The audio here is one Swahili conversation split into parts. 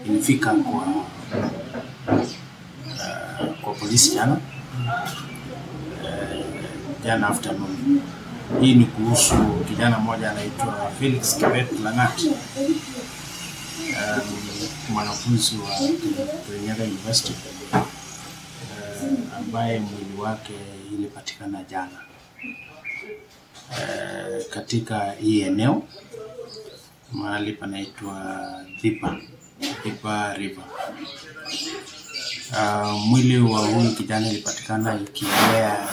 ilifika kwa polisi jana, jana afternoon. Hii ni kuhusu kijana mmoja anaitwa Felix Kibet Langat, mwanafunzi wa Kirinyaga University, ambaye mwili wake ilipatikana jana katika hii eneo mahali panaitwa Thipa River. Mwili wa huyu kijana ilipatikana ikielea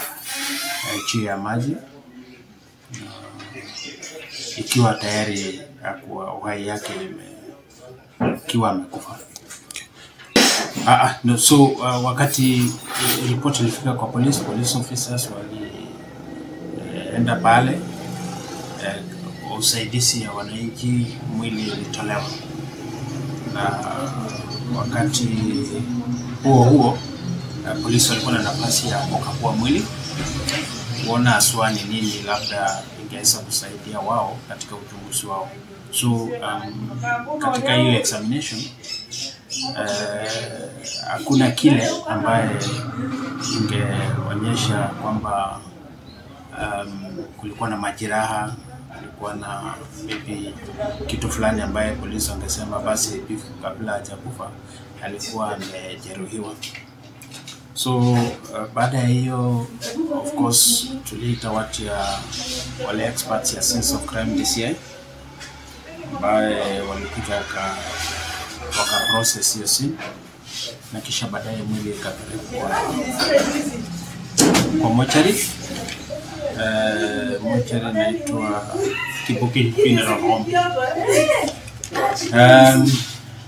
chini ya maji, ikiwa tayari kwa uhai yake ikiwa amekufa. No, so wakati report ilifika kwa police officers walienda pale kwa usaidizi ya wananchi, mwili ulitolewa. Na wakati huo polisi walikuwa na nafasi ya kukagua mwili, kuona haswa ni nini labda ingeweza kusaidia wao katika uchunguzi wao. So katika hiyo examination hakuna kile ambaye ingeonyesha kwamba kulikuwa na majeraha, kulikuwa na maybe kitu fulani ambaye polisi wangesema basi kabla hajakufa alikuwa amejeruhiwa. So baada ya hiyo, of course tuliita watu ya wale experts ya Sense of Crime DCI ambaye walikuja waka process hiyo scene, na kisha baadaye mwili ikapelekwa kwa mochari. Mochari inaitwa Kibuki Funeral Home.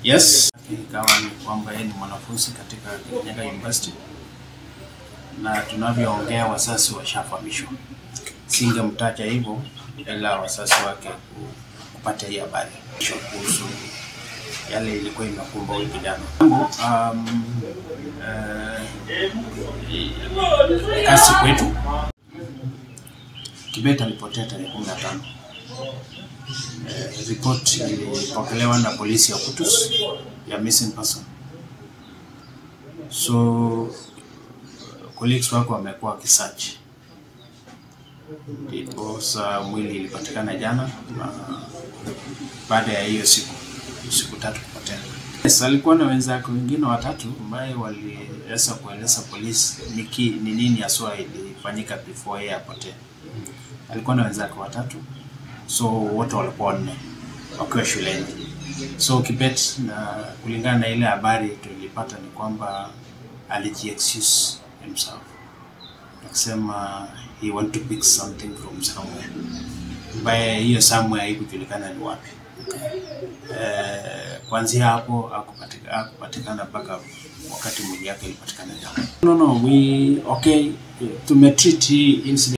Yes, ikawa ni kwamba yeye ni mwanafunzi katika Kirinyaga University, na tunavyoongea wazazi washafahamishwa. Singemtaja hivyo ila wazazi wake kupata hii habari kuhusu yale ilikuwa imekumba huyu kijana. Kasi kwetu Kibet alipotea tarehe 15. Report ilipokelewa na polisi ya Kutus ya missing person. So colleagues wako wamekuwa wakisearch, ndiposa mwili ilipatikana jana, na baada ya hiyo siku tatu kupotea. Yes, alikuwa na wenzake wengine watatu ambaye waliweza kueleza polisi ni nini haswa ilifanyika before yeye apotee. Alikuwa na wenzake watatu, so wote walikuwa wanne wakiwa shuleni. So Kibet, na kulingana na ile habari tulipata ni kwamba alijiexcuse himself, akisema he want to pick something from somewhere, ambaye hiyo somewhere haikujulikana ni wapi. Kuanzia hapo hakupatikana mpaka wakati mwili yake ilipatikana jana. No, we okay tumetreat hii incident.